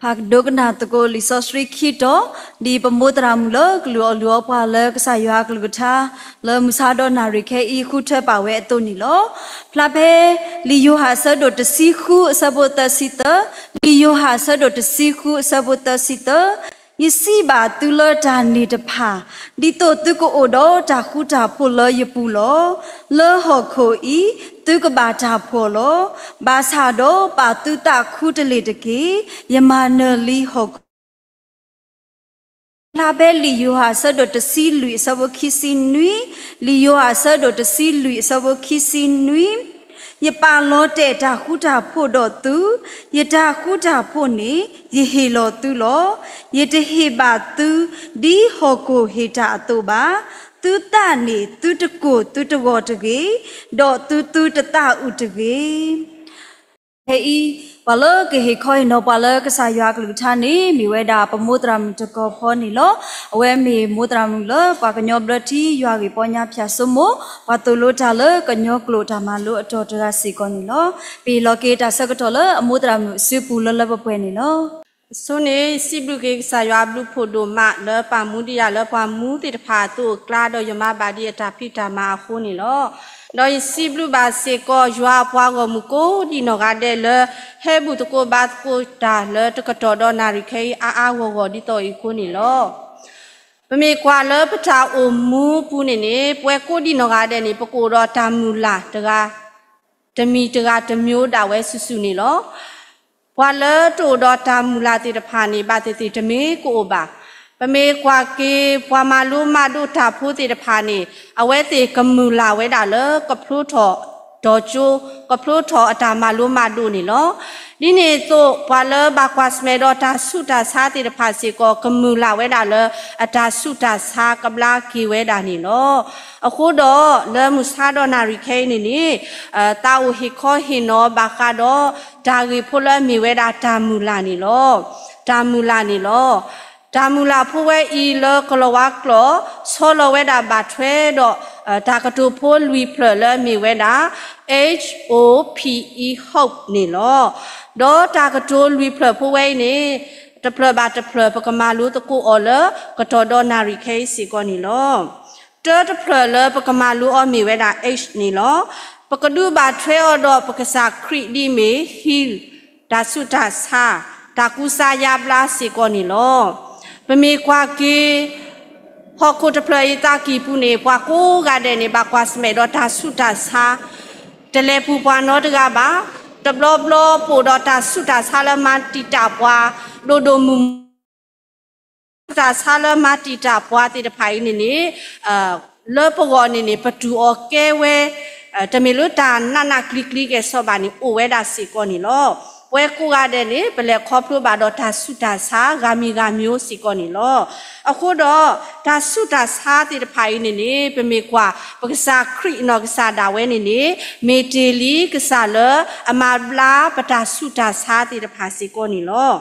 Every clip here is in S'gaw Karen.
ဖးဒိကနၣ်သကိးလံာ်စီဆှံခံတီၤ, ဒ်ပမိၢ်သရၣ်မုၣ်လၢကလုၢ်အီၣ်လုၢ်အီပှၤလၢကစၢ်ယွၤအကလုၢ်ကထါ လၢမုၢ်ဆါဒီးနၣ်ရံၣ်ခဲအံၤဃုထၢပာ်ဝဲအသိးန့ၣ်လီၤ. ဖျါဖဲ လံာ်ယိၤဟၣ်အဆၢဒိၣ်တဆံဃုအဆၢဖိသၢဆံသၢ, လံာ်ယိၤဟၣ်အဆၢဒိၣ်တဆံဃုအဆၢဖိသၢဆံသၢ, ယစံးဘၣ်သုလၢတၢ်န့ၣ်တဖၣ်, ဒ်သိးသုကအိၣ်ဒီးတၢ်ဃူတၢ်ဖိးလၢယပူၤလီၤ. လၢဟီၣ်ခိၣ်အံၤ သုကဘၣ်တၢ်ဖှီၣ်လီၤ. ဘၣ်ဆၣ်ဒီးပာ်သုသးခူတလ့ၢ်တက့ၢ်. ယမၤနၢၤလံဟီၣ်ခိၣ် ဖျါဖဲလံာ်ယိၤဟၣ်အဆၢဒိၣ်တဆံလွံၢ်အဆၢဖိခံဆံနွံ, လံာ်ယိၤဟၣ်အဆၢဒိၣ်တဆံလွံၢ်အဆၢဖိခံဆံနွံ, ယပာ်လီၤတဲာ်တၢ်ဃူတၢ်ဖိးဒီးသု, ယတၢ်ဃူတၢ်ဖိးန့ၣ် ယဟ့ၣ်လီၤသုလီၤ. ယတဟ့ၣ်ဘၣ်သု ဒ်ဟီၣ်ခိၣ်ဟ့ၣ်တၢ်အသိးဘၣ်. သုသးန့ၣ်သုတကိၢ်သုတဂီၤတဂ့ၤ, ဒီးသုသုတသးအုးတဂ့ၤ. ခဲအံၤ ပှၤလၢကဟ့ၣ်ခီဟ့ၣ်နီၤပှၤလၢကစၢ်ယွၤအကလုၢ်ကထါန့ၣ် မ့ၢ်ဝဲဒၣ်ပမိၢ်သရၣ်မုၣ်တကီၢ်ဖီန့ၣ်လီၤ. အဝဲမ့ၢ်မိၢ်သရၣ်မုၣ်လၢပှၤကညီဘျၢထံယွၤဂ့ၢ်ပီညါဖၠၣ်စိမိၤ, ပှၤသိၣ်လိတၢ်လၢကညီကျိာ်တၢ်မၤလိအတီၤတဂၤစ့ၢ်ကီးန့ၣ်လီၤ. ပဟ့ၣ်လီၤက့ၤတၢ်ဆၢကတီၢ်လၢအမိၢ်သရၣ်မုၣ်အစုပူၤလၢလၢပှဲၤပှဲၤန့ၣ်လီၤ. အဆိန့ၣ် ယစံးဘျုးက့ၤကစၢ်ယွၤအဘျုးဖှိၣ်ဒိၣ်မးလၢပာ်မူဒံးယၤလၢပှၤမူသ့ၣ်တဖၣ်အသိးအကျါ ဒီးယမၤဘၣ်ဒံးအတၢ်ဖံးတၢ်မၤအဃိန့ၣ်လီၤ. ဒီးယစံးဘျုးဘၣ်စ့ၢ်ကီးယွၤအပှၤဂီၢ်မုၢ်ကိးဒံးနီၢ်ဂၤဒဲးလၢ ဟဲဘူၣ်သကိးဘါသကိးတၢ်လၢတကတီၢ်ဒီးနၣ်ရံၣ်ခဲအံၤအါအါဂီၢ်ဂီၢ်ဒ်သိးအံၤအဃိန့ၣ်လီၤ. ပမ့ၢ်ကွၢ်လၢပတၢ်အိၣ်မူပူၤန့ၣ်န့ၣ် ပဝဲကိးဒံးနီၢ်ဂၤဒဲးန့ၣ် ပကအိၣ်ဒီးတၢ်မုၢ်လၢ်တဂၤ တမံၤတဂၤတမျိုးဒၣ်ဝဲစုာ်စုာ်န့ၣ်လီၤ. ပှၤလၢတအိၣ်ဒီးတၢ်မုၢ်လၢ်သ့ၣ်တဖၣ်န့ၣ် ဘၣ်သ့ၣ်သ့ၣ်တမ့ၢ်ကအိၣ်ဘၣ်. ပမ့ၢ်ကွၢ်က့ၤ ပှၤမၤလိမၤဒိးတၢ်ဖိသ့ၣ်တဖၣ်န့ၣ် အဝဲသ့ၣ်ကမုၢ်လၢ်ဝဲဒၣ်လၢကဖျိထီၣ်တီၤကၠိ, ကဖျိထီၣ်အတၢ်မၤလိမၤဒိးန့ၣ်လီၤ. ဒ်န့ၣ်အသိး ပှၤလၢဘၣ်ကွၢ်ဆၢၣ်မဲာ်ဒီးတၢ်ဆူးတၢ်ဆါသ့ၣ်တဖၣ်စ့ၢ်ကီး ကမုၢ်လၢ်ဝဲဒၣ်လၢအတၢ်ဆူးတၢ်ဆါကဘျါက့ၤဝဲဒၣ်န့ၣ်လီၤ. အဃိဒီးလၢမုၢ်ဆါဒီးနၣ်ရံၣ်ခဲအံၤန့ၣ်န့ၣ် သးအိၣ်ဟ့ၣ်ခီဟ့ၣ်နီၤဘၣ်ဃးဒီး တၢ်ဂ့ၢ်ဖိလၢအမ့ၢ်ဝဲဒၣ်တၢ်မုၢ်လၢ်န့ၣ်လီၤ. တၢ်မုၢ်လၢ်န့ၣ်လီၤ. တၢ်မုၢ်လၢ်ဖိဝဲအံၤလၢကလီၤဝါကျိာ် ဆီလီၤဝဲဒၣ်ဘၣ်ထွဲဒီး တၢ်ကတိၤဖိလွံၢ်ဖျၢၣ်လၢအမ့ၢ်ဝဲဒၣ် H O P E, hope န့ၣ်လီၤ. ဒီးတၢ်ကတိၤလွံၢ်ဖျၢၣ်ဖိဝဲအံၤန့ၣ် တဖျၢၣ်ဘၣ်တဖျၢၣ် ပကမၤလိသကိးအီၤလၢ ကတီၢ်ဒီးနၣ်ရံၣ်ခဲအံၤစ့ၢ်ကီးန့ၣ်လီၤ. တၢတဖျၢၣ်လၢပကမၤလိအီၤမ့ၢ်ဝဲဒၣ် H န့ၣ်လီၤ. ပကဒုးဘၣ်ထွဲအီၤဒီးပကစၢ်ခရံာ်ဒ်အမ့ၢ် heal တၢ်ဆူးတၢ်ဆါ, တၢ်ကူစါယါဘျါစ့ၢ်ကီးန့ၣ်လီၤ. ပမ့ၢ်ကွၢ်က့ၤ ဟီၣ်ခိၣ်တဖျၢၣ်အံၤသးကံၢ်ပူၤန့ၣ် ပှၤကိးဂၤဒဲးန့ၣ် ဘၣ်ကွၢ်ဆၢၣ်မဲာ်ဒီးတၢ်ဆူးတၢ်ဆါ, တလဲၤပူၤပှၤနီတဂၤဘၣ်. တဘျီဘျီပအိၣ်ဒီးတၢ်ဆူးတၢ်ဆါလၢမၤတံာ်တာ်ပှၤ, ဒိၣ်ဒိၣ်မုၢ်မုၢ် တၢ်ဆူးတၢ်ဆါလၢမၤတံာ်တာ်ပှၤသ့ၣ်တဖၣ်အံၤန့ၣ်န့ၣ် လၢပဂီၢ်န့ၣ်န့ၣ် ပတူၢ်အီၤကဲဝဲ တမ့ၢ်လၢတၢ်နးနးကျံၤကျံၤကဲၣ်ဆိးဘၣ်န့ၣ် အိၣ်ဝဲဒၣ်စ့ၢ်ကီးန့ၣ်လီၤ. ပဝဲကိးဂၤဒဲးန့ၣ် ပလဲၤခီဖျိဘၣ်ဒီးတၢ်ဆူးတၢ်ဆါဂၤမံၤဂၤမံၤစ့ၢ်ကီးန့ၣ်လီၤ. အဃိဒီး တၢ်ဆူးတၢ်ဆါသ့ၣ်တဖၣ်အံၤန့ၣ်န့ၣ် ပမ့ၢ်ကွၢ် ပကစၢ်ခရံာ်အနီၢ်ကစၢ်ဒၣ်ဝဲန့ၣ်န့ၣ် မ့ၢ်တ့ၢ်လံကစၢ်လၢအမၤဘျါပတၢ်ဆူးတၢ်ဆါသ့ၣ်တဖၣ်စ့ၢ်ကီးန့ၣ်လီၤ.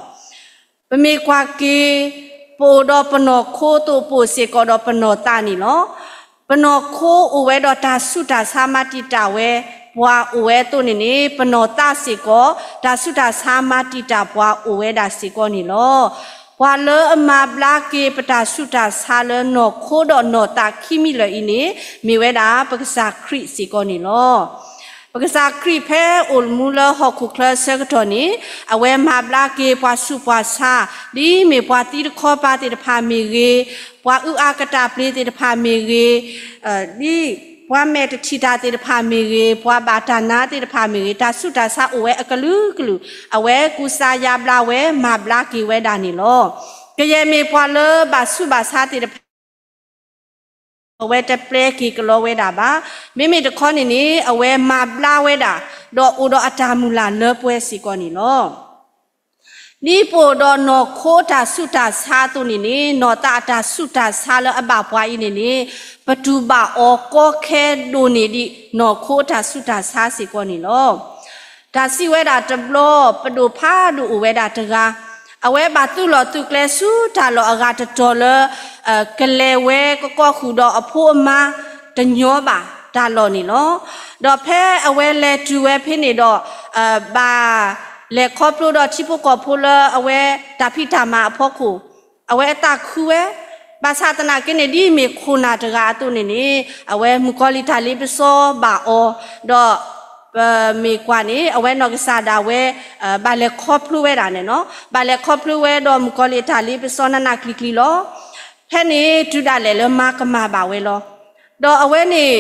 ပမ့ၢ်ကွၢ်က့ၤ ပအိၣ်ဒီးပနီၢ်ခိသိးပအိၣ်စ့ၢ်ကီးဒီးပနီၢ်သးန့ၣ်လီၤ. ပနီၢ်ခိအိၣ်ဝဲဒီးတၢ်ဆူးတၢ်ဆါမၤတံာ်တာ်ဝဲ, ပှၤအိၣ်ဝဲအသိးန့ၣ်န့ၣ် ပနီၢ်သးစ့ၢ်ကီး တၢ်ဆူးတၢ်ဆါမၤတံာ်တာ်ပှၤအိၣ်ဝဲဒၣ်စ့ၢ်ကီးန့ၣ်လီၤ. ပှၤလၢအမၤဘျါက့ၤပတၢ်ဆူးတၢ်ဆါလၢနီၢ်ခိဒီးနီၢ်သးခံမံၤလၢာ်အံၤန့ၣ် မ့ၢ်ဝဲဒၣ်ပကစၢ်ခရံာ်စ့ၢ်ကီးန့ၣ်လီၤ. ပကစၢ်ခရံာ်ဖဲအိၣ်မူလၢဟီၣ်ခိၣ်ချၢအဆၢကတီၢ်န့ၣ် အဝဲမၤဘျါက့ၤပှၤဆူးပှၤဆါ, ဒ်မ့ၢ်ပှၤသံတခီပၤသ့ၣ်တဖၣ်မ့ၢ်ဂ့ၤ, ပှၤအုၣ်အါကတၢ်ပျ့ၤသ့ၣ်တဖၣ်မ့ၢ်ဂ့ၤ, ဒ်ပှၤမဲာ်တထံၣ်တၢ်သ့ၣ်တဖၣ်မ့ၢ်ဂ့ၤ, ပှၤဘၣ်တၢ်နါသ့ၣ်တဖၣ်မ့ၢ်ဂ့ၤ, တၢ်ဆူးတၢ်ဆါအိၣ်ဝဲအကလုာ်ကလုာ်, အဝဲကူစါယါဘျါဝဲ မၤဘျါက့ၤဝဲဒၣ်န့ၣ်လီၤ. ကယဲၢ်မ့ၢ်ပှၤလၢဘၣ်ဆူးဘၣ်ဆါသ့ၣ်တဖၣ် အဝဲတပျဲက့ၤကလီဝဲဒၣ်ဘၣ်. မ့မ့ၢ်တခီန့ၣ်န့ၣ် အဝဲမၤဘျါဝဲဒၣ်, ဒီးအိၣ်ဒီးအတၢ်မုၢ်လၢ်လၢပှဲၤစ့ၢ်ကီးန့ၣ်လီၤ. ဒ်ပအိၣ်ဒီးနီၢ်ခိအတၢ်ဆူးတၢ်ဆါအသိးန့ၣ်န့ၣ် နီၢ်သးအတၢ်ဆူးတၢ်ဆါလၢအဘၣ်ပှၤအံၤန့ၣ်န့ၣ် ပတူၢ်ဘၣ်အီၤကီခဲဒိၣ်န့ၢ်ဒံးနီၢ်ခိအတၢ်ဆူးတၢ်ဆါစ့ၢ်ကီးန့ၣ်လီၤ. တၢ်စံးဝဲဒၣ်တဘျီ ပဒိၣ်ဖးဒိၣ်အိၣ်ဝဲဒၣ်တဂၤ, အဝဲဘၣ်သုးလီၢ်သုးကျဲဆူတၢ်လီၢ်အဂၤတတီၤလၢ ကလဲၤဝဲကကီၢ်ဃုာ်ဒီးအဖိအမါတညီဘၣ်တၢ်လီၢ်န့ၣ်လီၤ. ဒီးဖဲအဝဲလဲၤတုၤဝဲဖဲန့ၣ်ဒီး ဘၣ် လဲၤခီဖျိဒီးထံဖိကီၢ်ဖိလၢအဝဲတၢ်ဖံးတၢ်မၤအဖီခိၣ်, အဝဲအသးခုဝဲ, ဘၣ်ဆၣ်သနာ်က့န့ၣ် ဒ်မ့ၢ်ခိၣ်နၢ်တဂၤအသိးန့ၣ်န့ၣ် အဝဲမုၣ်ကီၤလံၢ်တၢ်လ့ပစီဘၣ်အီၤ, ဒီး ပမ့ၢ်ကွၢ်န့ၣ် အဝဲနီၢ်ကစၢ်ဒၣ်ဝဲ ဘၣ်လဲၤခီဖျိဝဲဒၣ်န့ၣ်နီၤ, ဘၣ်လဲၤခီဖျိဝဲဒီးမုၣ်ကီၤလံၢ်အတၢ်လ့ပစီနးနးကျံၤကျံၤလီၤ. ဖဲန့ၣ်တုၤဒၣ်လဲာ်လၢမါကမၣ်ဘၣ်ဝဲလီၤ. ဒီးအဝဲန့ၣ်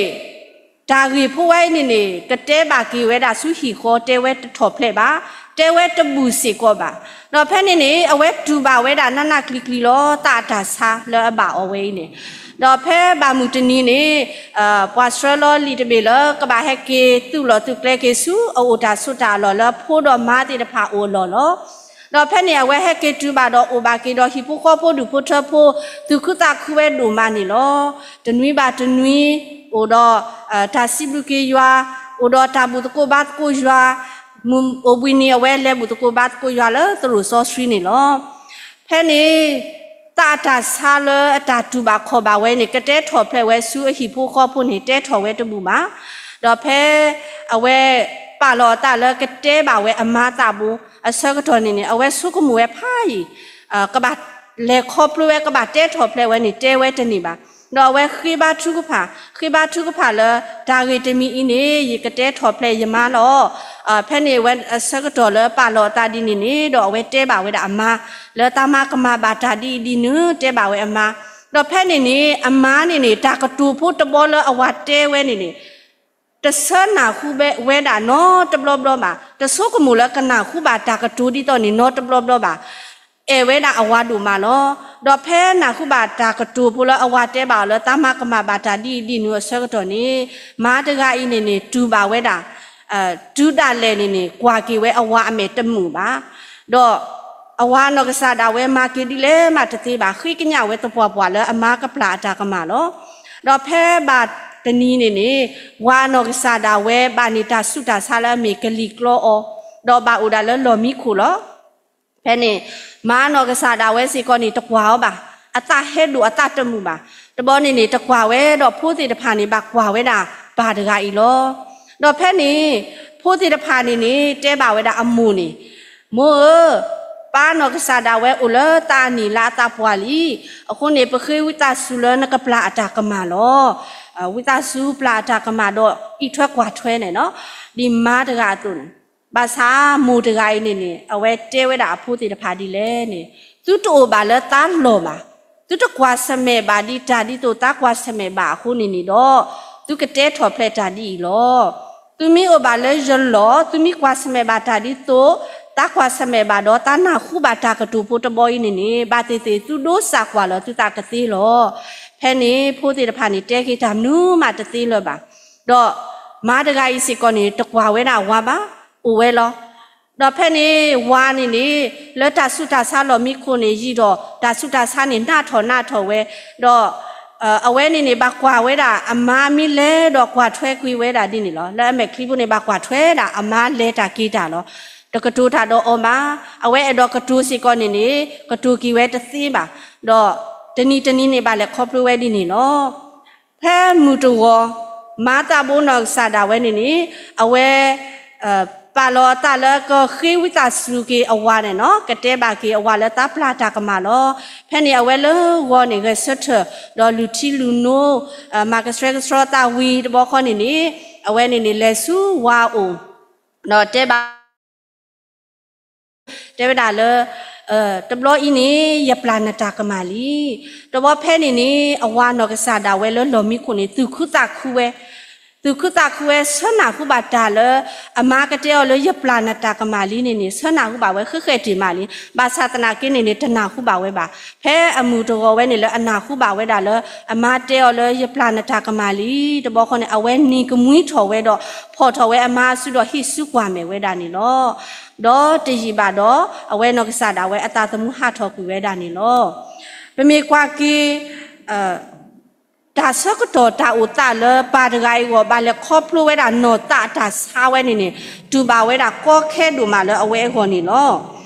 တၢ်ဂ့ၢ်ဖိဝဲအံၤန့ၣ်န့ၣ် ကတဲဘၣ်က့ၤဝဲဒၣ်ဆူဟံၣ်ဃီ တဲဝဲတထီၣ်ဖျဲးဘၣ်, တဲဝဲတဘူၣ်စ့ၢ်ကီးဘၣ်. ဒီးဖဲန့ၣ်န့ၣ် အဝဲတူၢ်ဘၣ်ဝဲဒၣ်နးနးကျံၤကျံၤလီၤ သးအတၢ်ဆါလၢအဘၣ်အီၤဝဲအံၤန့ၣ်, ဒီးဖဲဘၣ်မုၢ်တနံၤန့ၣ် ပှၤဆှၢလီၤလံာ်တဘ့ၣ်လၢ ကဘၣ်ဟဲက့ၤသုးလီၢ်သုးကျဲက့ၤဆူ အအိၣ်တၢ်ဆိးတၢ်အလီၢ်လၢဖိဒီးမါသ့ၣ်တဖၣ်အိၣ်အလီၢ်လီၤ. ဒီးဖဲန့ၣ် အဝဲဟဲက့ၤတုၤဘၣ်ဒီးအိၣ်ဘၣ်က့ၤဒီးဟံၣ်ဖိဃီဖိဒူၣ်ဖိထၢဖိ သူၣ်ခုသးခုဝဲဒိၣ်မးန့ၣ်လီၤ. တနွံဘၣ်တနွံ အိၣ်ဒီး တၢ်စံးဘျုးက့ၤယွၤ, အိၣ်ဒီးတၢ်ဘူၣ်သကိးဘါသကိးယွၤ, မုၢ်အိၣ်ဘှံးနံၤအဝဲလဲၤဘူၣ်သကိးဘါသကိးယွၤလၢသရိာ်စီဆှံန့ၣ်လီၤ. ဖဲန့ၣ် သးအတၢ်ဆါလၢအတၢ်တူၢ်ဘၣ်ခီၣ်ဘၣ်ဝဲန့ၣ် ကတဲထီၣ်ဖျဲးဝဲဆူအဟံၣ်ဖိဃီဖိန့ၣ် တဲထီၣ်ဝဲတဘူၣ်ဘၣ်. ဒီးဖဲအဝဲပာ်လီၤအသးလၢကတဲဘၣ်ဝဲအမါသးဘိအဆၢကတီၢ်န့ၣ်န့ၣ် အဝဲဆိကမိၣ်ဝဲဖးယံာ် ကဘၣ်လဲၤခီဖျိဝဲ ကဘၣ်တဲထီၣ်ဖျဲးဝဲန့ၣ် တဲဝဲတန့ၢ်ဘၣ်. ဒီးအဝဲဃ့ဘါထုကဖၣ်, ဃ့ဘါထုကဖၣ်လၢ တၢ်ဂ့ၢ်တမံၤအံၤန့ၣ် ယကတဲထီၣ်ဖျဲးယမါလီၤ. ဖဲန့ၣ်အဝဲအဆၢကတီၢ်လၢပာ်လီၤအသးဒ်န့ၣ်န့ၣ် ဒီးအဝဲတဲဘၣ်ဝဲဒၣ်အမါ လၢသးမါကမၣ်ဘၣ်တၢ်ဒ်အံၤဒ်နုၤ တဲဘၣ်ဝဲအမါ. ဒီးဖဲန့ၣ်န့ၣ် အမါန့ၣ်န့ၣ် တၢ်ကတိၤဖိတဘီလၢအဝၤတဲဝဲန့ၣ်န့ၣ် တဆၢနၢ်ဟူဝဲဒၣ်နီတဘျီဘျီဘၣ်, တဆိကမိၣ်လၢကနၢ်ဟူဘၣ်တၢ်ကတိၤဒ်သိးန့ၣ်နီတဘျီဘျီဘၣ်. အဲၣ်ဝဲဒၣ်အဝၤဒိၣ်မးလီၤ. ဒီးဖဲနၢ်ဟူဘၣ်တၢ်ကတိၤဖိလၢအဝၤတဲဘၣ်အီၤလၢ သးမါကမၣ်ဘၣ်တၢ်ဒ်အံၤဒ်နုၤအဆၢကတီၢ်န့ၣ် မါတဂၤအံၤန့ၣ်န့ၣ် တူၢ်ဘၣ်ဝဲဒၣ် တုၤဒၣ်လဲာ်န့ၣ်န့ၣ် ကွၢ်က့ၤဝဲအဝၤအမဲာ်တမုာ်ဘၣ်. ဒီးအဝၤနီၢ်ကစၢ်ဒၣ်ဝဲမၤက့ၤဒ်လဲၣ်မးတသ့ဘၣ်, ဃ့ကညးဝဲသပှၢ်ပှၢ်လၢအမါကပျၢ်အတၢ်ကမၣ်လီၤ. ဒီးဖဲဘၣ်တနံၤန့ၣ်န့ၣ် ဝၤနီၢ်ကစၢ်ဒၣ်ဝဲဘၣ်န့ၢ်တၢ်ဆူးတၢ်ဆါလၢအမ့ၢ်ကလံၤကျီအီၤ, ဒီးဘၣ်အိၣ်ဒၣ်လၢလီၢ်မံခိၣ်လီၤ. ဖဲန့ၣ် မါနီၢ်ကစၢ်ဒၣ်ဝဲစ့ၢ်ကီးန့ၣ် တကွၢ်အီၤဘၣ်, အသးဟဲဒိၣ်အသးတမုာ်ဘၣ်. တဘျီန့ၣ်န့ၣ် တကွၢ်ဝဲဒီးဖိသ့ၣ်တဖၣ်န့ၣ် ဘၣ်ကွၢ်ဝဲဒၣ်ပၢ်တဂၤအံၤလီၤ. ဒီးဖဲန့ၣ် ဖိသ့ၣ်တဖၣ်န့ၣ်န့ၣ် တဲဘၣ်ဝဲဒၣ်အမိၢ်န့ၣ်, မိၢ်ဧၢ, ပၢ်နီၢ်ကစၢ်ဒၣ်ဝဲအိၣ်လၢသးအနံၣ်လါအသးပှၢ်လံ. အဃိန့ၣ် ပဃ့ဝံသးစူၤလၢနကပျၢ်အတၢ်ကမၣ်လီၤ. ဝံသးစူၤပျၢ်အတၢ်ကမၣ်ဒီး အံးထွဲကွၢ်ထွဲန့ၣ်နီၤ, ဒ်မါတဂၤအသိးန့ၣ်. ဘၣ်ဆၣ်မိၢ်တဂၤအံၤန့ၣ်န့ၣ် အဝဲတဲဝဲဒၣ်အဖိသ့ၣ်တဖၣ်ဒ်လဲၣ်န့ၣ်, သုတအိၣ်ဘၣ်လၢသးလီၢ်ဘၣ်. သုတကွၢ်ဆၢၣ်မဲာ်ဘၣ်ဒ်တၢ်ဒ်သိးသးကွၢ်ဆၢၣ်မဲာ်ဘၣ်အဃိန့ၣ်န့ၣ်ဒီး, သုကတဲထီၣ်ဖျဲးတၢ်ဒ်အံၤလီၤ. သုမ့ၢ်အိၣ်ဘၣ်လၢယလီၢ်, သုမ့ၢ်ကွၢ်ဆၢၣ်မဲာ်ဘၣ်တၢ်ဒ်သိး သးကွၢ်ဆၢၣ်မဲာ်ဘၣ်ဒီး သးနၢ်ဟူဘၣ်တၢ်ကတိၤဖိတဘီအံၤန့ၣ်န့ၣ်, ဘၣ်သ့ၣ်သ့ၣ်သုဒိစၢ်ကွၢ်လၢသုသးကသ့လီၤ. ဖဲန့ၣ်ဖိသ့ၣ်တဖၣ်န့ၣ် တဲက့ၤတၢ်မနုၤမးတသ့လၢၤဘၣ်. ဒီးမါတဂၤအံၤစ့ၢ်ကီးန့ၣ် တကွၢ်ဝဲဒၣ်ဝၤဘၣ်, အိၣ်ဝဲလီၤ. ဒီးဖဲန့ၣ် ဝၤန့ၣ်န့ၣ် လၢတၢ်ဆူးတၢ်ဆါလီၢ်မံခိၣ်န့ၣ် ယံာ်ဒီးတၢ်ဆူးတၢ်ဆါန့ၣ် နးထီၣ်နးထီၣ်ဝဲ, ဒီး အဝဲန့ၣ်န့ၣ် ဘၣ်ကွၢ်ဝဲဒၣ်အမါမ့ၢ်လဲၤဒီးကွၢ်ထွဲကွံာ်ဝဲဒၣ်ဒ်န့ၣ်လီၤ. လၢအမဲာ်ချံဖိန့ၣ် ဘၣ်ကွၢ်ထွဲဒၣ်အမါလဲၤတၢ်က့ၤတၢ်လီၤ. တကတိၤတၢ်ဒီးအီၤဘၣ်. အဝဲအဲၣ်ဒိးကတိၤစ့ၢ်ကီးန့ၣ်န့ၣ် ကတိၤက့ၤဝဲတသ့ဘၣ်. ဒီးတနံၤတနံၤန့ၣ် ဘၣ်လဲၤခီဖျိဝဲဒ်န့ၣ်လီၤ. ဖဲမုၢ်တဂီၤ မါသးဘိနီၢ်ကစၢ်ဒၣ်ဝဲန့ၣ်န့ၣ် အဝဲ ပာ်လီၤအသးလၢကဃ့ဝံသးစူၤက့ၤအဝၤန့ၣ်နီၤ, ကတဲဘၣ်က့ၤအဝၤလၢသးပျၢ်တၢ်ကမၣ်လီၤ. ဖဲန့ၣ်အဝဲလၢဂီၤန့ၣ် ဂဲၤဆၢထၢၣ် ဒီးလူၤထံလူၤနိ မၤကဆှဲကဆှီသးဝံၤတဘျီဃီန့ၣ်န့ၣ်, အဝဲန့ၣ်န့ၣ် လဲၤဆူဝၤအအိၣ် ဒီးတဲဘၣ် တဲဝဲဒၣ်လၢ တဘျီအံၤန့ၣ် ယပျၢ်နတၢ်ကမၣ်လံ. တဘျီဖဲန့ၣ်န့ၣ် အဝၤနီၢ်ကစၢ်ဒၣ်ဝဲလၢလီၢ်မံခိၣ်န့ၣ် သူၣ်ခုသးခုဝဲ, သူၣ်ခုသးခုဝဲ ဆၢနၢ်ဟူဘၣ်တၢ်လၢ အမါကတဲအီၤလၢယပျၢ်နတၢ်ကမၣ်လံန့ၣ်န့ၣ် ဆၢနၢ်ဟူဘၣ်ဝဲဃဲးဃဲးတ့ၢ်မးလံ. ဘၣ်ဆၣ်သနာ်က့န့ၣ်န့ၣ် တနၢ်ဟူဘၣ်ဝဲဘၣ်. ဖဲအမုၢ်တဂီၤဝဲန့ၣ်လၢအနၢ်ဟူဘၣ်ဝဲဒၣ်လၢ အမါတဲအီၤလၢယပျၢ်နတၢ်ကမၣ်လံ တဘျီဃီန့ၣ် အဝဲနံၤကမှံထီၣ်ဝဲဒီး ဖီၣ်ထီၣ်ဝဲအမါအစုဒီးဟံးစုကွၢ်မဲာ်ဝဲဒၣ်န့ၣ်လီၤ. ဒီးတယံာ်ဘၣ်ဒီး အဝဲနီၢ်ကစၢ်ဒၣ်ဝဲအသးသမူဟးထီၣ်ကွံာ်ဝဲဒၣ်န့ၣ်လီၤ. ပမ့ၢ်ကွၢ်က့ၤ တၢ်ဆၢကတီၢ်တၢ်အိၣ်သးလၢပၢ်တဂၤအံၤအဂီၢ် ဘၣ်လဲၤခီဖျိဝဲဒၣ်နီၢ်သးအတၢ်ဆါဝဲန့ၣ်န့ၣ် တူၢ်ဘၣ်ဝဲဒၣ်ကီခဲဒိၣ်မးလၢအဝဲအဂီၢ်န့ၣ်လီၤ.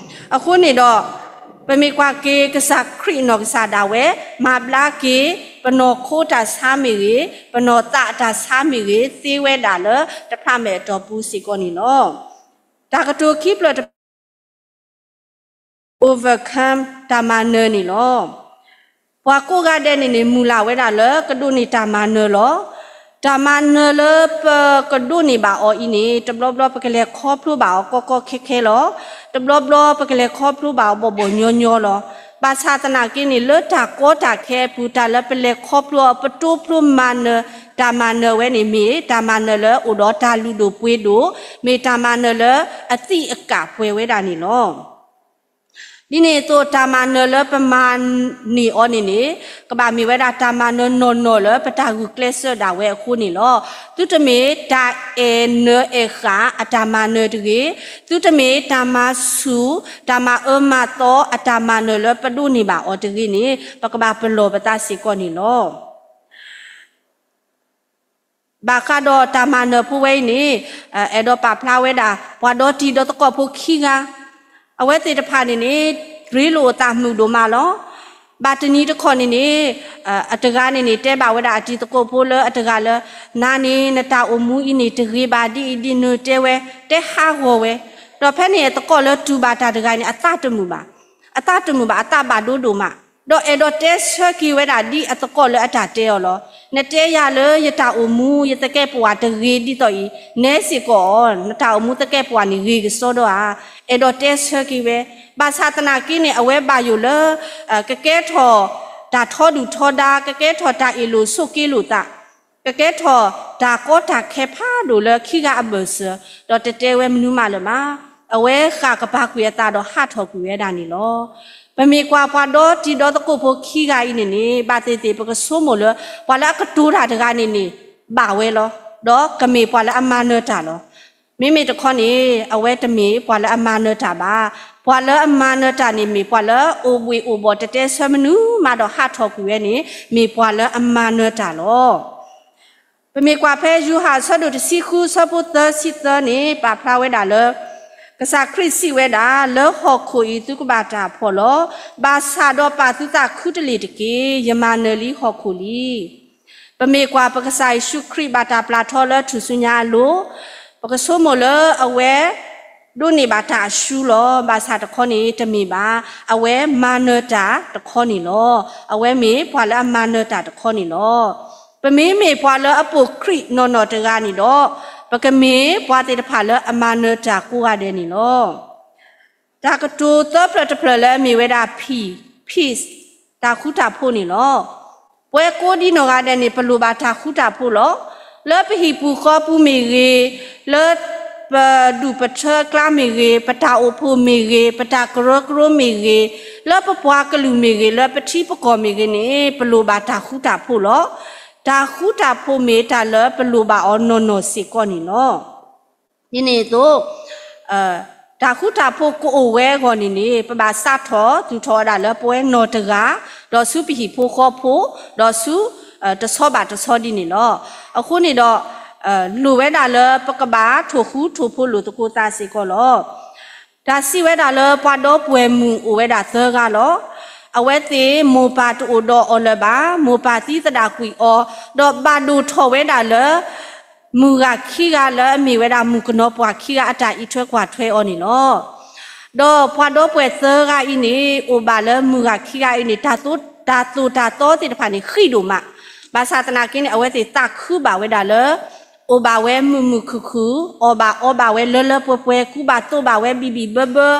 အဃိန့ၣ်ဒီး ပမ့ၢ်ကွၢ်က့ၤကစၢ်ခရံာ်နီၢ်ကစၢ်ဒၣ်ဝဲ မၤဘျါက့ၤ ပနီၢ်ခိတၢ်ဆါမ့ၢ်ဂ့ၤ, ပနီၢ်သးအတၢ်ဆါမ့ၢ်ဂ့ၤ သ့ဝဲဒၣ်လၢတဖျးမဲာ်အတီၢ်ပူၤစ့ၢ်ကီးန့ၣ်လီၤ. တၢ်ကတိၤခံဖျၢၣ်တဖျၢၣ် overcome တၢ်မၤနၢၤန့ၣ်လီၤ. ပှၤကိးဂၤဒဲးန့ၣ်န့ၣ် မုၢ်လၢ်ဝဲဒၣ်လၢကဒိးန့ၢ်တၢ်မၤနၢၤလီၤ. တၢ်မၤနၢၤလၢပကဒိးန့ၢ်ဘၣ်အီၤအံၤန့ၣ် တဘျီဘျီပကလဲၤခီဖျိဘၣ်အီၤကီကီခဲခဲလီၤ. တဘျီဘျီပကလဲၤခီဖျိဘၣ်အီၤဘီၣ်ဘီၣ်ညီညီလီၤ. ဘၣ်ဆၣ်သနာ်က့န့ၣ် လၢတၢ်ကီတၢ်ခဲအပူၤ တၢ်လၢပလဲၤခီဖျိအီၤ ပတိဖျိမၤနၢၤ တၢ်မၤနၢၤဝဲန့ၣ် မ့ၢ်တၢ်မၤနၢၤလၢအိၣ်ဒီးတၢ်လုၢ်ဒိၣ်ပှ့ၤဒိၣ်, မ့ၢ်တၢ်မၤနၢၤလၢအသံးအကာ်ပှဲၤဝဲဒၣ်န့ၣ်လီၤ. ဒ်န့ၣ်အသိး တၢ်မၤနၢၤလၢပမၤန့ၢ်အီၤန့ၣ်န့ၣ် ကဘၣ်မ့ၢ်ဝဲဒၣ်တၢ်မၤနၢၤနီၢ်နီၢ်လၢပတၢ်ဂုာ်ကျဲးစၢးဒၣ်ဝဲအဃိန့ၣ်လီၤ. သုတမ့ၢ်တၢ်အဲၣ်နၢၤအဲၣ်ဃာ်အတၢ်မၤနၢၤတဂ့ၤ, သုတမ့ၢ်တၢ်မၤဆူၣ် တၢ်မၤအၢမၤသီအတၢ်မၤနၢၤလၢပဒိးန့ၢ်ဘၣ်အီၤတဂ့ၤန့ၣ် ပကဘၣ်ပလီၢ်ပသးစ့ၢ်ကီးန့ၣ်လီၤ. ဘၣ်ဃးဒီးတၢ်မၤနၢၤဖိဝဲအံၤန့ၣ် အဲၣ်ဒိးပာ်ဖျါဝဲဒၣ် ပှၤဒီတံၤဒီသကိးဖိခံဂၤ, အဝဲသ့ၣ်တဖၣ်န့ၣ်န့ၣ် ရ့လိာ်အသးမုာ်ဒိၣ်မးလီၤ. ဘၣ်တနံၤတခီန့ၣ်န့ၣ် အတဂၤန့ၣ်န့ၣ် တဲဘၣ်ဝဲဒၣ်အတံၤသကိးဖိလၢအတဂၤလၢ နၤန့ၣ် နတၢ်အိၣ်မူအံၤန့ၣ်တဂ့ၤဘၣ်ဒ်အံၤဒ်နုၤတဲဝဲ, တဲဟးဂီၤဝဲ, ဒီးဖဲန့ၣ်အသကိးလၢတူၢ်ဘၣ်တၢ်တဂၤန့ၣ် အသးတမုာ်ဘၣ် အသးတမုာ်ဘၣ် အသးဘၣ်ဒိဒိၣ်မး, ဒီးအဲၣ်ဒိးတဲဆၢက့ၤဝဲဒၣ်ဒ်အသကိးလၢအတၢ်တဲအီၤလီၤ. နတဲယၤလၢယတၢ်အိၣ်မူယသကဲာ်ပဝးတဂ့ၤဒ်သိးအံၤ, နဲစ့ၢ်ကီးအီၤ နတၢ်အိၣ်မူသကဲာ်ပဝးန့ၣ်ဂ့ၤကစီဒီဧါ, အဲၣ်ဒိးတဲဆၢက့ၤဝဲ, ဘၣ်ဆၣ်သနာ်က့န့ၣ် အဝဲဘၣ်ယိၣ်လၢ ကကဲထီၣ်တၢ်ထီဒုၣ်ထီဒါ, ကကဲထီၣ်တၢ်အ့ၣ်လိာ်ဆိးက့လိာ်သး ကကဲထီၣ်တၢ်ကီတၢ်ခဲဖးဒိၣ်လၢခံဂၤအဘၢၣ်စၢၤ, ဒီးတတဲဝဲမနုၤမးလၢၤဘၣ်. အဝဲဃၣ်ကပၤကွံာ်အသးဒီးဟးထီၣ်ကွံာ်ဝဲဒၣ်န့ၣ်လီၤ. ပမ့ၢ်ကွၢ်ပှၤဒီတံၤဒီသကိးဖိခံဂၤအံၤန့ၣ်န့ၣ် ဘၣ်သ့ၣ်သ့ၣ်ပကဆိကမိၣ်လၢ ပှၤလၢအကတိၤတၢ်တဂၤန့ၣ်န့ၣ် ဘၣ်ဝဲလီၤ. ဒီးကမ့ၢ်ပှၤလၢအမၤနၢၤတၢ်လီၤ. မ့မ့ၢ်တခီန့ၣ် အဝဲတမ့ၢ်ပှၤလၢအမၤနၢၤတၢ်ဘၣ်. ပှၤလၢအမၤနၢၤတၢ်န့ၣ် မ့ၢ်ပှၤလၢအိၣ်ဘှ့ၣ်အိၣ်ဘှီၣ်တတဲဆၢမနုၤမးဒီးဟးထီၣ်ကွံာ်ဝဲန့ၣ် မ့ၢ်ပှၤလၢအမၤနၢၤတၢ်လီၤ. ပမ့ၢ်ကွၢ်ဖဲယူၤဟၣ်အဆၢဒိၣ်တဆံဃု အဆၢဖိသၢဆံသၢန့ၣ် ပာ်ဖျါဝဲဒၣ်လၢ ကစၢ်ခရံာ်စံးဝဲဒၣ်, လၢဟီၣ်ခိၣ်အံၤသုကဘၣ်တၢ်ဖှီၣ်လီၤ. ဘၣ်ဆၣ်ဒီးပာ်သုသးခုတလ့ၢ်တက့ၢ်. ယမၤနၢၤလံဟီၣ်ခိၣ်လံ. ပမ့ၢ်ကွၢ်ပကစၢ်ယ့ၣ်ၡူးခရံာ်ဘၣ်တၢ်ပျၢ်ထီလၢထူၣ်စုညါအလိၤ, ပကဆိကမိၣ်လၢအဝဲ ဒိးန့ၢ်ဘၣ်တၢ်အရှုံးလီၤ. ဘၣ်ဆၣ်တခီန့ၣ် တမ့ၢ်ဘၣ်. အဝဲမၤနၢၤတၢ်တခီန့ၣ်လီၤ. အဝဲမ့ၢ်ပှၤလၢအမၤနၢၤတၢ်တခီန့ၣ်လီၤ. ပမ့မ့ၢ်ပှၤလၢအပိာ်ခရံာ်နီၢ်နီၢ်တဂၤန့ၣ်ဒီး ပကမ့ၢ်ပှၤသ့ၣ်တဖၣ်လၢအမၤနၢၤတၢ်ကိးဂၤဒဲးန့ၣ်လီၤ. တၢ်ကတိၤသၢဖျၢၣ်တဖျၢၣ်လၢအမ့ၢ်ဝဲဒၣ် peace, peace တၢ်ဃူတၢ်ဖိးန့ၣ်လီၤ. ပဝဲကိးဒံနီၢ်ဂၤဒဲးန့ၣ် ပလိၣ်ဘၣ်တၢ်ဃူတၢ်ဖိးလီၤ. လၢပဟံၣ်ပူၤဃီပူၤမ့ၢ်ဂ့ၤ, လၢပဒူၣ်ပထၢအကျါမ့ၢ်ဂ့ၤ, ပတၢ်အိၣ်ဖှိၣ်မ့ၢ်ဂ့ၤ, ပတၢ်ကရၢကရိမ့ၢ်ဂ့ၤ, လၢပပှၤကလုာ်မ့ၢ်ဂ့ၤ, လၢပထံပကီၢ်မ့ၢ်ဂ့ၤန့ၣ် ပလိၣ်ဘၣ်တၢ်ဃူတၢ်ဖိးလီၤ. တၢ်ဃူတၢ်ဖိးမ့ၢ်တၢ်လၢပလိၣ်ဘၣ်အီၤနီၢ်နီၢ်စ့ၢ်ကီးန့ၣ်လီၤ. ဒ်န့ၣ်အသိး တၢ်ဃူတၢ်ဖိးကအိၣ်ဝဲအဂီၢ်န့ၣ်န့ၣ် ပဘၣ်စးထီၣ်သူၣ်ထီၣ်ဝဲဒၣ်လၢပဝဲနီၢ်တဂၤ, ဒီးဆူပဟံၣ်ဖိဃီဖိ, ဒီးဆူတဆီဘၣ်တဆီဒ်န့ၣ်လီၤ. အဃိန့ၣ်ဒီး လိၣ်ဝဲဒၣ်လၢပကဘၣ်ထိၣ်ဃူထိၣ်ဖိးလိာ်သကိးသးစ့ၢ်ကီးလီၤ. တၢ်စံးဝဲဒၣ်လၢပှၤဒီပုၢ်ဝဲၢ်မုၣ်အိၣ်ဝဲဒၣ်သၢဂၤလီၤ. အဝဲသ့ၣ်မိၢ်ပၢ်တအိၣ်ဒီးအီၤလၢၤဘၣ်, မိၢ်ပၢ်သံသဒၣ်ကွံာ်အီၤ, ဒီးဘၣ်ဒိၣ်ထီၣ်ဝဲဒၣ်လၢ မုၢ်ဂၤခံဂၤလၢအမ့ၢ်ဝဲဒၣ်မုၣ်ကနီၤပှၢ်ခံဂၤအတၢ်အံးထွဲကွၢ်ထွဲအီၤန့ၣ်လီၤ. ဒီးပှၤဒီပုၢ်ဝဲၢ်သၢဂၤအံၤန့ၣ် အိၣ်ဘၣ်လၢမုၢ်ဂၤခံဂၤအံၤန့ၣ် တၢ်သိၣ်တၢ်သီသ့ၣ်တဖၣ်န့ၣ် ဃံးဒိၣ်မး, ဘၣ်ဆၣ်သနာ်က့န့ၣ် အဝဲသ့ၣ်သးခုဘၣ်ဝဲဒၣ်လၢ အိၣ်ဘၣ်ဝဲမုာ်မုာ်ခုၣ်ခုၣ်, အီၣ်ဘၣ်အီဘၣ်ဝဲလၢလၢပှဲၤပှဲၤ, ကူဘၣ်သိးဘၣ်ဝဲဘံၣ်ဘံၣ်ဘၢဘၢ,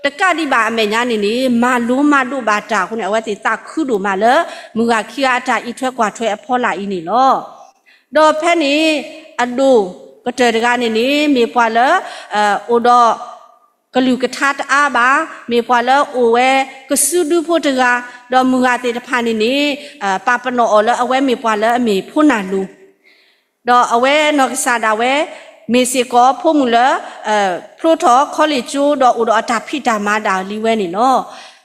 တကးဒံးဘၣ်အမဲာ်ညါန့ၣ်န့ၣ် မၤလိမၤဒိးဘၣ်တၢ်အဃိန့ၣ် အဝဲသ့ၣ်သးခုဒိၣ်မးလၢ မုၢ်ဂၤခံဂၤအတၢ်အံးထွဲကွၢ်ထွဲအဖီလာ်အံၤန့ၣ်လီၤ. ဒီးဖဲန့ၣ် အဒိၣ်ကတၢၢ်တဂၤန့ၣ်န့ၣ် မ့ၢ်ပှၤလၢ အိၣ်ဒီး ကလုၢ်ကထါတအါဘၣ်, မ့ၢ်ပှၤလၢအိၣ်ဝဲကစုဒုဖိတဂၤ, ဒီးမုၢ်ဂၤသ့ၣ်တဖၣ်န့ၣ်န့ၣ် ပာ်ပနီၣ်အီၤလၢအဝဲမ့ၢ်ပှၤလၢအမ့ၢ်ဖိနၢ်လိၤ, ဒီးအဝဲနီၢ်ကစၢ်ဒၣ်ဝဲ မ့ၢ်စ့ၢ်ကီးဖိမုၣ်လၢ ဖျိထီၣ်ခီလ့ၣ်ကၠိ ဒီးအိၣ်ဒီးအတၢ်ဖံးတၢ်မၤဒၣ်လံဝဲန့ၣ်လီၤ.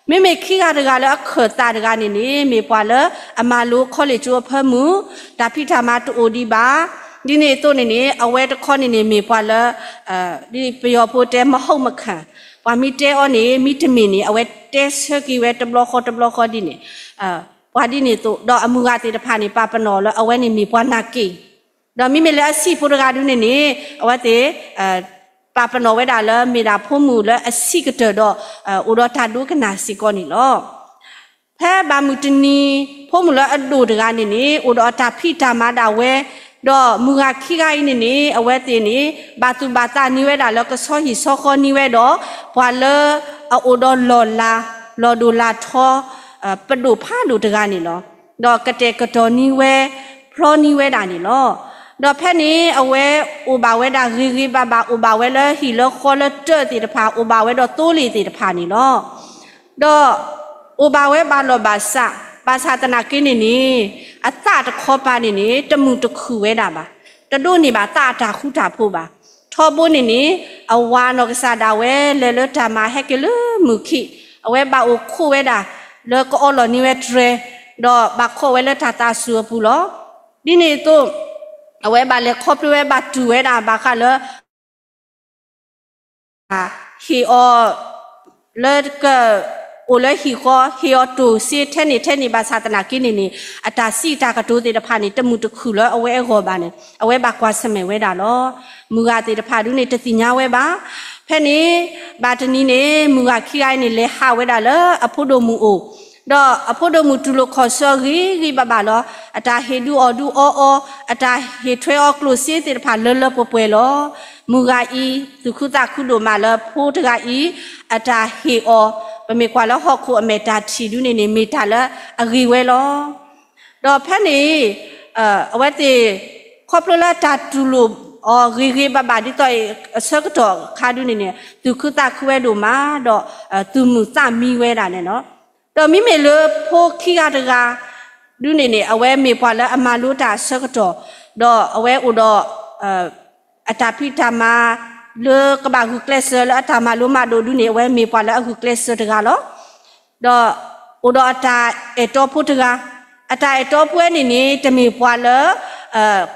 မ့မ့ၢ်ခံဂၤတဂၤလၢအခၢၣ်သးတဂၤန့ၣ်န့ၣ် မ့ၢ်ပှၤလၢအမၤလိခီလ့ၣ်ကၠိအဖၢမုၢ်, တၢ်ဖံးတၢ်မၤတအိၣ်ဒံးဘၣ်. ဒ်န့ၣ်အသိးန့ၣ်န့ၣ် အဝဲတခီန့ၣ်န့ၣ် မ့ၢ်ပှၤလၢ ဒ်ပယီၤဖိတဲ မဟုတ်မခံ, ပှၤမ့ၢ်တဲအီၤန့ၣ် မ့ၢ်တမ့ၢ်န့ၣ် အဝဲတဲဆၢက့ၤဝဲတဘျီဃီတဘျီဃီဒ်န့ၣ်, ပှၤဒ်န့ၣ်အသိး ဒီးအမုၢ်ဂၤသ့ၣ်တဖၣ်န့ၣ် ပာ်ပနီၣ်လၢအဝဲန့ၣ်မ့ၢ်ပှၤနာ်က့ၢ်, ဒီးမ့မ့ၢ်လၢအဆံးဖိတဂၤဒုန့ၣ်န့ၣ် အဝဲသ့ၣ် ပာ်ပနီၣ်ဝဲဒၣ်လၢမ့ၢ်ဒၣ်ဖိမုၣ်လၢအဆံးကတၢၢ်ဒီး အိၣ်ဒီးတၢ်ဒိကနၣ်စ့ၢ်ကီးန့ၣ်လီၤ. ဖဲဘၣ်မုၢ်တနံၤ ဖိမုၣ်လၢအဒိၣ်တဂၤန့ၣ်န့ၣ် အိၣ်ဒီးအတၢ်ဖံးတၢ်မၤဒၣ်ဝဲ, ဒီးမုၢ်ဂၤခံဂၤအံၤန့ၣ်န့ၣ် အဝဲသ့ၣ်န့ၣ် ဘၣ်သူၣ်ဘၣ်သးန့ၢ်ဝဲဒၣ်လၢကဆီဟံၣ်ဆီဃီန့ၢ်ဝဲဒီး ပှၤလၢအအိၣ်ဒီးလီၢ်လၤ လီၤဒိၣ်လၤထီ ပဒိၣ်ဖးဒိၣ်တဂၤန့ၣ်လီၤ. ဒီးကတဲာ်ကတီၤန့ၢ်ဝဲ ဖျီန့ၢ်ဝဲဒၣ်န့ၣ်လီၤ. ဒီးဖဲန့ၣ် အဝဲအိၣ်ဘၣ်ဝဲဒၣ်ဂ့ၤဂ့ၤဘၣ်ဘၣ် အိၣ်ဘၣ်ဝဲလၢဟံၣ်လၢဃီလၢတၢၢ်သ့ၣ်တဖၣ် အိၣ်ဘၣ်ဝဲဒီးသိလ့ၣ်သ့ၣ်တဖၣ်န့ၣ်လီၤ. ဒီးအိၣ်ဘၣ်ဝဲဘၣ်လီၢ်ဘၣ်စး, ဘၣ်ဆၣ်သနာ်က့န့ၣ်န့ၣ် အသးတခီပၤန့ၣ်န့ၣ် တမုာ်တခုၣ်ဝဲဒၣ်ဘၣ်, တဒိးန့ၢ်ဘၣ်သးအတၢ်ဃူတၢ်ဖိးဘၣ်. ထီဘိန့ၣ်န့ၣ် အဝၤနီၢ်ကစၢ်ဒၣ်ဝဲလဲၤလၢတၢ်မၤဟဲက့ၤလၢမုၢ်ခံ, အဝဲဘၣ်အိၣ်ခိးဝဲဒၣ် လၢကအီလီၢ်န့ၢ်ဝဲတြဲၤ, ဒီးဘၣ်ခိးဝဲလၢတၢ်သးစူၤအပူၤလီၤ. ဒ်န့ၣ်အသိး အဝဲဘၣ်လဲၤခီဖျိဝဲဘၣ်တူၢ်ဝဲဒၣ်ဘၣ်ဃးလၢ ဟ့ၣ်အီၤ လၢကအိၣ်လၢဟံၣ်ဃီ ဟ့ၣ်အီၤတိၢ်စ့ထဲန့ၣ်ထဲန့ၣ် ဘၣ်ဆၣ်သနာ်က့န့ၣ်န့ၣ် အတၢ်စံးတၢ်ကတိၤသ့ၣ်တဖၣ်န့ၣ် တမုာ်တခုၣ်လၢအဝဲအဂီၢ်ဘၣ်န့ၣ် အဝဲဘၣ်ကွၢ်ဆၢၣ်မဲာ်ဝဲဒၣ်လီၤ. မုၢ်ဂၤသ့ၣ်တဖၣ်ဒုန့ၣ် တသ့ၣ်ညါဝဲဘၣ်. ဖဲန့ၣ် ဘၣ်တနံၤန့ၣ် မုၢ်ဂၤခံဂၤအံၤန့ၣ် လဲၤဟးဝဲဒၣ်လၢအဖိဒိၣ်မုၣ်အိၣ်, ဒီးအဖိဒိၣ်မုၣ်တူၢ်လိာ်ခီၣ်ဆၢဂ့ၤဂ့ၤဘၣ်ဘၣ်လီၤ. အတၢ်ဟ့ၣ်ဒုးအီၣ်ဒုးအီအီၤ, အတၢ်ဟ့ၣ်ထွဲအီၤကျိၣ်စ့သ့ၣ်တဖၣ်လၢလၢပှဲၤပှဲၤလီၤ. မုၢ်ဂၤအံၤ သူၣ်ခုသးခုဒိၣ်မးလၢဖိတဂၤအံၤ အတၢ်ဟ့ၣ်အီၤ, ပမ့ၢ်ကွၢ်လၢဟီၣ်ခိၣ်အမဲာ်တၢ်ထံၣ်ဒုန့ၣ်န့ၣ် မ့ၢ်တၢ်လၢအဂ့ၤဝဲလီၤ. ဒီးဖဲန့ၣ် အဝဲသ့ၣ် ခီဖျိလၢတၢ်တူၢ်လိာ်အီၤဂ့ၤဂ့ၤဘၣ်ဘၣ်ဒ်သိးအံၤ အဆၢကတီၢ်အခါဒုန့ၣ်န့ၣ် သူၣ်ခုသးခုဝဲဒိၣ်မး ဒီး သူၣ်မုာ်သးမံဝဲဒၣ်န့ၣ်လီၤ. ဒီးမ့မ့ၢ်လၢဖိခံဂၤတဂၤဒုန့ၣ်န့ၣ် အဝဲမ့ၢ်ပှၤလၢအမၤလိတၢ်အဆၢကတီၢ်, ဒီးအဝဲအိၣ်ဒီး အတၢ်ဖံးတၢ်မၤ လၢကဘၣ်ဂုာ်ကျဲးစၢးလၢအတၢ်မၤလိမၤဒိးဒုန့ၣ် အဝဲမ့ၢ်ပှၤလၢအဂုာ်ကျဲးစၢးတဂၤလီၤ. ဒီးအိၣ်ဒီးအတၢ်အဲၣ်တီဖိတဂၤ, အတၢ်အဲၣ်တီဖိဝဲန့ၣ်န့ၣ် တမ့ၢ်ပှၤလၢ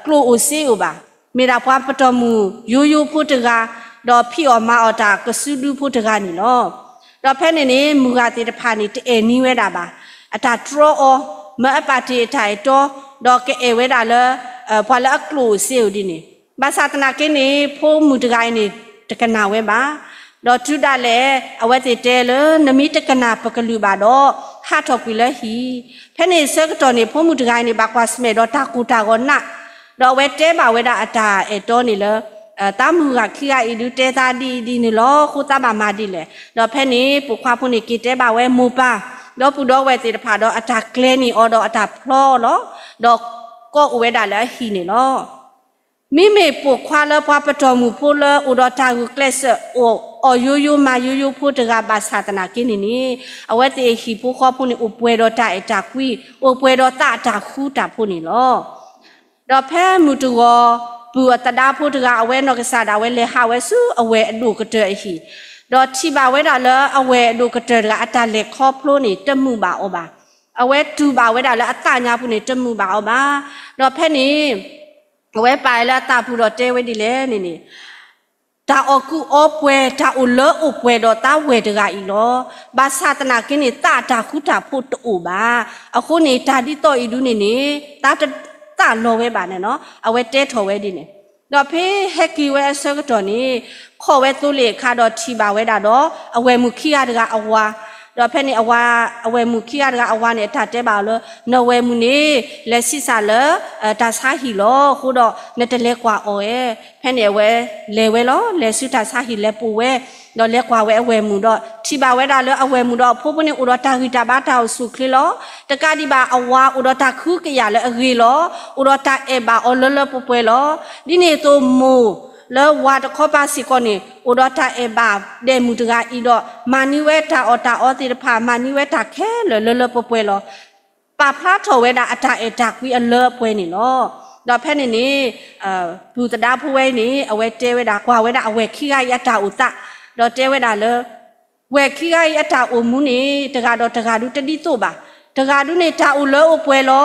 ကျိၣ်အိၣ်စ့အိၣ်ဘၣ်, မ့ၢ်ဒၣ်ပှၤပတီၢ်မုၢ်ယိယိဖိတဂၤ, ဒီးဖံးအီၣ်မၤအီၣ်တၢ်ကစုဒုဖိတဂၤန့ၣ်လီၤ. ဒီးဖဲန့ၣ်န့ၣ် မုၢ်ဂၤသ့ၣ်တဖၣ်န့ၣ် တအဲၣ်န့ၢ်ဝဲဒၣ်ဘၣ်, အတၢ်တြီအီၤ, မၢအပာ်တ့ၢ်အတၢ်အဲၣ်တီ, ဒီးကအဲၣ်ဝဲဒၣ်လၢ ပှၤလၢအကျိၣ်အိၣ်စ့အိၣ်ဒ်န့ၣ်, ဘၣ်ဆၣ်သနာ်က့န့ၣ် ဖိမုၣ်တဂၤအံၤန့ၣ် တကနၣ်ဝဲဘၣ်. ဒီးတုၤဒၣ်လဲာ် အဝဲသ့ၣ်တဲလၢ နမ့ၢ်တကနၣ်ပကလုၢ်ဘၣ်ဒီး ဟးထီၣ်ကွံာ်လၢဟံၣ်. ဖဲန့ၣ်အဆၢကတီၢ်န့ၣ် ဖိမုၣ်တဂၤအံၤန့ၣ် ဘၣ်ကွၢ်ဆၢၣ်မဲာ်ဒီးတၢ်ကိၢ်တၢ်ဂီၤနး, ဒီးအဝဲတဲဘၣ်ဝဲဒၣ်အတၢ်အဲၣ်တီန့ၣ်လၢ သးမုၢ်ဂၤခံဂၤအံၤဒုးတဲသးဒ်အံၤဒ်န့ၣ်လီၤ, ဃိသးဘၣ်မၤဒ်လဲၣ်. ဒီးဖဲန့ၣ် ပိာ်ခွါဖိန့ၣ် က့ၤတဲဘၣ်ဝဲမိၢ်ပၢ် ဒီပုၢ်ဒီဝဲၢ်သ့ၣ်တဖၣ်ဒီး အတၢ်ကျဲၤန့ၢ်အီၤဒီးအတၢ်ဖျီအီၤလီၤ. ဒီးကီၢ်အိၣ်ဝဲဒၣ်လၢအဟံၣ်န့ၣ်လီၤ. မ့မ့ၢ်ပိာ်ခွါလၢပှၤပတီၢ်မုၢ်ဖိလၢအိၣ်ဒီးတၢ်ဂုာ်ကျဲးစၢး အိၣ်အီၣ်ယိယိမၤယိယိဖိတဂၤဘၣ်ဆၣ်သနာ်က့န့ၣ်န့ၣ်, အဝဲသ့ၣ်အဟံၣ်ဖိဃီဖိန့ၣ် အိၣ်ပှဲၤဒီးတၢ်အဲၣ်တၢ်ကွံ, အိၣ်ပှဲၤဒီးသးအတၢ်ဃူတၢ်ဖိးန့ၣ်လီၤ. ဒီးဖဲမုၢ်တဂီၤ ပုၢ်အသဒါဖိတဂၤ အဝဲနီၢ်ကစၢ်ဒၣ်ဝဲလဲၤဟးဝဲဆူအဝဲၢ်အဒိၣ်ကတၢၢ်အဟံၣ်, ဒီးထံၣ်ဘၣ်ဝဲဒၣ်လၢအဝဲၢ်အဒိၣ်ကတၢၢ်တဂၤ အတၢ်လဲၤခီဖျိန့ၣ် တမုာ်ဘၣ်အီၤဘၣ်. အဝဲတူၢ်ဘၣ်ဝဲဒၣ်လၢအသးညါပူၤန့ၣ် တမုာ်ဘၣ်အီၤဘၣ်. ဒီးဖဲန့ၣ် အဝဲပာ်လၢအသးပူၤဒီးတဲဝဲဒ်လဲၣ်န့ၣ်န့ၣ်, တၢ်အီၣ်ကူအီပှဲၤ တၢ်အိၣ်လၢအိၣ်ပှဲၤဒီးသးဝဲၢ်တဂၤအံၤလီၤ. ဘၣ်ဆၣ်သနာ်က့န့ၣ် သးအတၢ်ဃူတၢ်ဖိးတအိၣ်ဘၣ်. အဃိန့ၣ် တၢ်ဒ်သိးအံၤဒုန့ၣ်န့ၣ် သးတသးလီၤဝဲဘၣ်န့ၣ်လီၤ. အဝဲတဲထီၣ်ဝဲဒ်န့ၣ်. ဒီးဖဲဟဲက့ၤဝဲအဆၢကတီၢ်န့ၣ် ခိးဝဲသိလ့ၣ်အခါဒီးထံၣ်ဘၣ်ဝဲဒၣ်ဒီး အဝဲၢ်မုၣ်ခံဂၤတဂၤအဝၤ, ဒီးဖဲန့ၣ် အဝဲၢ်မုၣ်ခံဂၤတဂၤအဝၤန့ၣ် အတၢ်တဲဘၣ်အီၤလၢ နဝဲၢ်မုၣ်န့ၣ် လဲၤဆံးစၢ်လၢ တၢ်ဆါဟံၣ်လီၤ. အဃိဒီးနတလဲၤကွၢ်အီၤဧါ. ဖဲန့ၣ်အဝဲလဲၤဝဲလီၤ. လဲၤဆူတၢ်ဆါဟံၣ်လဲၤပိာ်ဝဲ, ဒီးလဲၤကွၢ်ဝဲအဝဲၢ်မုၣ်ဒီး ထံၣ်ဘၣ်ဝဲဒၣ်လၢအဝဲၢ်မုၣ်ဒီးအဖိဖိန့ၣ် အိၣ်ဒီးတၢ်ဂံၢ်တၢ်ဘါတၢ်အိၣ်ဆူၣ်အိၣ်ချ့လီၤ. တကးဒံးဘၣ်အဝၤအိၣ်ဒီးတၢ်ကဟုကယာ်လၢအဂ့ၤလီၤ. အိၣ်ဒီးတၢ်အဲၣ်ဘၣ်အီၤလၢလၢပှဲၤပှဲၤလီၤ. ဒ်န့ၣ်အသိးမိၢ်လၢဝၤတခီပၤစ့ၢ်ကီးန့ၣ် အိၣ်ဒီးတၢ်အဲၣ်ဘၣ်ဒဲးမုၣ်တဂၤအံၤဒီး မၤန့ၢ်ဝဲတၢ်အီၣ်တၢ်အီသ့ၣ်တဖၣ် မၤန့ၢ်ဝဲတၢ်ခဲလၢာ်လၢလၢပှဲၤပှဲၤလီၤ. ပာ်ဖျါထီၣ်ဝဲဒၣ်အတၢ်အဲၣ်တၢ်ကွံအလၢအပှဲၤန့ၣ်လီၤ. ဒီးဖဲန့ၣ်န့ၣ် ပုၢ်သဒါဖိဝဲအံၤန့ၣ် အဝဲတဲဝဲဒၣ် ကွၢ်ဝဲဒၣ်အဝဲၢ်ခံဂၤအံၤအတၢ်အိၣ်သး, ဒီးတဲဝဲဒၣ်လၢ ဝဲၢ်ခံဂၤအံၤအတၢ်အိၣ်မူန့ၣ် တဂၤဒီးတဂၤဒုတဒ်သိးဘၣ်. တဂၤဒုန့ၣ် တၢ်အိၣ်လၢအိၣ်ပှဲၤလီၤ.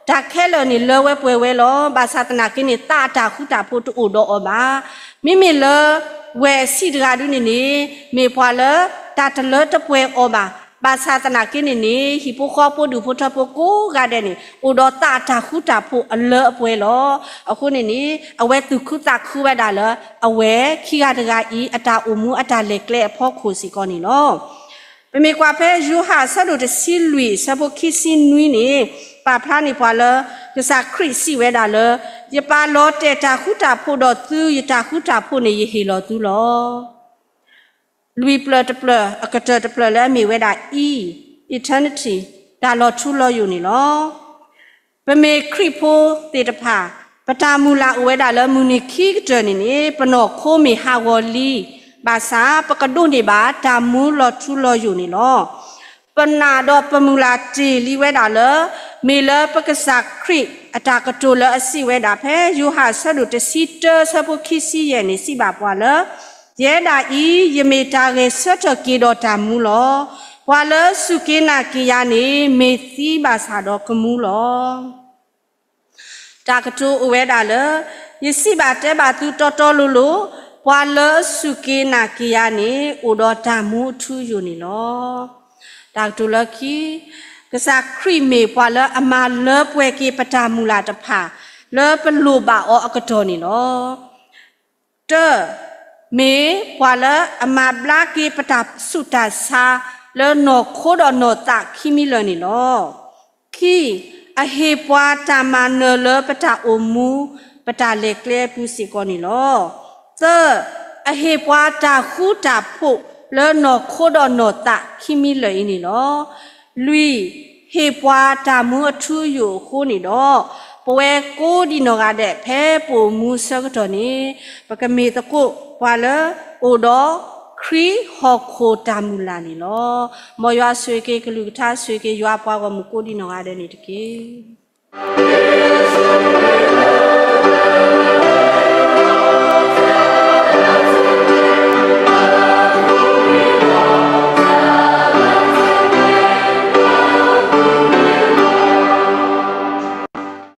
တၢ်ခဲလၢာ်န့ၣ်လၢဝဲပှဲၤဝဲလီၤ. ဘၣ်ဆၣ်သနာ်က့န့ၣ် သးအတၢ်ဃူတၢ်ဖိးတအိၣ်ဒီးအီၤဘၣ်. မ့မ့ၢ်လၢ ဝဲၢ်အဆံးတဂၤဒုန့ၣ်န့ၣ် မ့ၢ်ပှၤလၢတၢ်တလၢတပှဲၤအီၤဘၣ်. ဘၣ်ဆၣ်သနာ်က့န့ၣ်န့ၣ် ဟံၣ်ဖိဃီဖိဒူၣ်ဖိထၢဖိကိးဂၤဒဲးန့ၣ် အိၣ်ဒီးသးအတၢ်ဃူတၢ်ဖိးအလၢအပှဲၤလီၤ. အဃိန့ၣ်န့ၣ် အဝဲသူၣ်ခုသးခုဝဲဒၣ်လၢ အဝဲခံဂၤတဂၤအံၤ အတၢ်အိၣ်မူအတၢ်လဲၤကျဲအဖီခိၣ်စ့ၢ်ကီးန့ၣ်လီၤ. ပမ့ၢ်ကွၢ်ဖဲယိၤဟၣ်အဆၢဒိၣ်တဆံလွံၢ် အဆၢဖိခံဆံနွံန့ၣ် ပာ်ဖျါန့ၢ်ပှၤလၢ ကစၢ်ခရံာ်စံးဝဲဒၣ်လၢ ယပာ်လီၤတဲာ်တၢ်ဃူတၢ်ဖိးဒီးသု, ယတၢ်ဃူတၢ်ဖိးန့ၣ် ယဟ့ၣ်လီၤသုလီၤ. လွံၢ်ပျၢၢ်တပျၢၢ် အကတၢၢ်တပျၢၢ်လၢအမ့ၢ်ဝဲဒၣ် E, eternity, တၢ်လီၤထူလီၤယိာ်န့ၣ်လီၤ. ပမ့ၢ်ခရံာ်ဖိသ့ၣ်တဖၣ် ပတၢ်မုၢ်လၢ်အိၣ်ဝဲဒၣ်လၢမုၢ်နံၤခံကတၢၢ်န့ၣ်န့ၣ် ပနီၢ်ခိမ့ၢ်ဟးဂီၤလံ, ဘၣ်ဆၣ်ပကဒိးန့ၢ်ဘၣ်တၢ်မူလီၤထူလီၤယိာ်န့ၣ်လီၤ. ပနာ်ဒီးပမုၢ်လၢ်တ့ၢ်လံဝဲဒၣ်လၢ မ့ၢ်လၢပကစၢ်ခရံာ်အတၢ်ကတိၤလၢအစံးဝဲဒၣ်ဖဲ ယိၤဟၣ်အဆၢဒိၣ်တဆံတၢ အဆၢဖိခံဆံယဲၢ်န့ၣ် စံးဘၣ်ပှၤလၢ ယဲဒၣ်အံၤ ယမ့ၢ်တၢ်ဂဲၤဆၢထၢၣ်က့ၤဒီးတၢ်မူလီၤ. ပှၤလၢစူၢ်က့ၤနာ်က့ၤယၤန့ၣ် မ့ၢ်သံဘၣ်ဆၣ်ဒီးကမူလီၤ. တၢ်ကတိၤအိၣ်ဝဲဒၣ်လၢ ယစံးဘၣ်တဲဘၣ်သုတီတီလိၤလိၤ, ပှၤလၢစူၢ်က့ၤနာ်က့ၤယၤန့ၣ် အိၣ်ဒီးတၢ်မူအထူအယိာ်န့ၣ်လီၤ. တၢ်ကတိၤလၢခံ, ကစၢ်ခရံာ်မ့ၢ်ပှၤလၢအမၤလၢပှဲၤက့ၤပတၢ်မုၢ်လၢ်တဖၣ် လၢပလိၣ်ဘၣ်အီၤအကတီၢ်န့ၣ်လီၤ. တၢ, မ့ၢ်ပှၤလၢအမၤဘျါက့ၤပတၢ်ဆူးတၢ်ဆါ လၢနီၢ်ခိဒီးနီၢ်သးခံမံၤလၢာ်န့ၣ်လီၤ. ခံ, အဟ့ၣ်ပှၤတၢ်မၤနၢၤလၢပတၢ်အိၣ်မူ ပတၢ်လဲၤကျဲအပူၤစ့ၢ်ကီးန့ၣ်လီၤ. သၢ, အဟ့ၣ်ပှၤတၢ်ဃူတၢ်ဖိးလၢနီၢ်ခိဒီးနီၢ်သးခံမံၤလၢာ်အံၤန့ၣ်လီၤ. လွံၢ်, ဟ့ၣ်ပှၤတၢ်မူအထူအယိာ်အဃိန့ၣ်ဒီး ပဝဲကိးဒံနီၢ်ဂၤဒဲး ဖဲပအိၣ်မူအဆၢကတီၢ်န့ၣ် ပကမ့ၢ်သကိးပှၤလၢအိၣ်ဒီးခရံာ်ဟီၣ်ခိၣ်တၢ်မုၢ်လၢ်န့ၣ်လီၤ. မ်ယွၤဆိၣ်ဂ့ၤက့ၤကလုၢ်ကထါ ဆိၣ်ဂ့ၤက့ၤယွၤပှၤဂီၢ်မုၢ်ကိးဒံနီၢ်ဂၤဒဲးန့ၣ်တက့ၢ်.